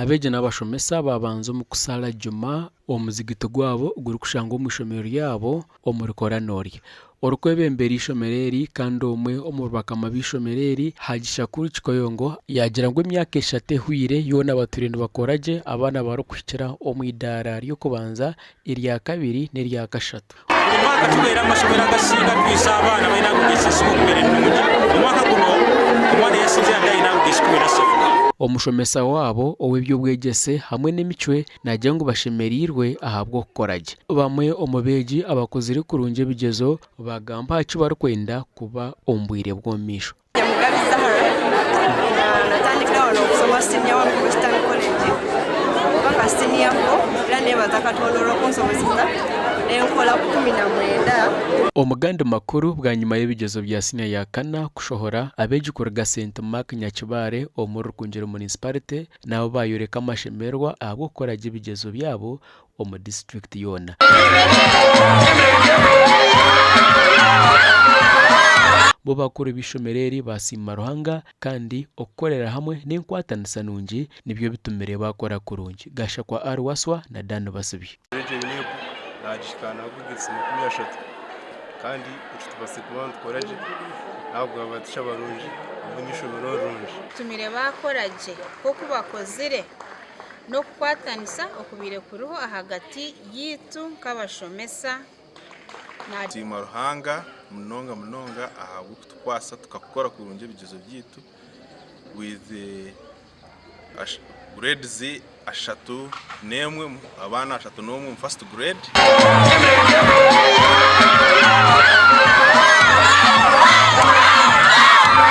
Abeegi n'abashomesa baabanza omu kusaala Juma omuzigiti gwabo ogurikushangwa omu ishomero ryabo omuri Koranori. Orikwebembera eishomero eri kandi omwe omuri bakama b'eishomero eri, Hajji Shakur Kikoyongo yaagira ngu emyaka eshatu ehweire yoona batwire nibakora gye abaana barikuhikira omu idaara ry'okubanza, eryakabiri n'eryakashatu. Buri mwaka tubeera amashomero agasinga twisa abaana baine agoogesi omu mbeera nungi. Omwaka guno omwana eyasinzire hati aine agoogesi 13. Omushomesa waabo ow'eby'obwegyese hamwe n'emicwe naagira ngu bashemereirwe ahabw'okukora gye. Bamwe omu beegi abakozire kurungi ebigyezo baagamba aha ki barikwenda kuba omu bwire bw'omu maisho. Mugabi Zahara, Natandikira wano okusoma siniya wani ku Western College paka siniya fo era nebaza Katonda olw'okunsobozesa nenkora 19. Omu gandi makuru, bwanyima y'ebigyezo bya siniya ya kana kushohora, abeegi kuruga Saint Mark Nyakibare omuri Rukungiri Municipality nabo bayoreka amashemererwa ahabw'okukora gye ebigyezo byabo omu disiturikiti yoona. Bo bakuru b'eishomero eri baasiima Ruhanga kandi okukorera hamwe n'enkwatanisa nungi nibyo bitumire baakora kurungi. Gashakwa Ali Waswa na Dan Basibi. Egyo UNEB nagihika nagugirisa 30 kandi ekyo tubaase kuba nitukora gye ahabwa batisha barungi hamwe n'eishomero rirungi. Tumire baakora gye nk'oku bakozire n'okukwatanisa okubaire kuriho ahagati yaitu nk'abashomesa na. Nsiima Ruhanga munonga munonga ahabw'okutukwasa tukakora kurungi ebigyezo byaitu with grades 31, abaana 31 omu first grade.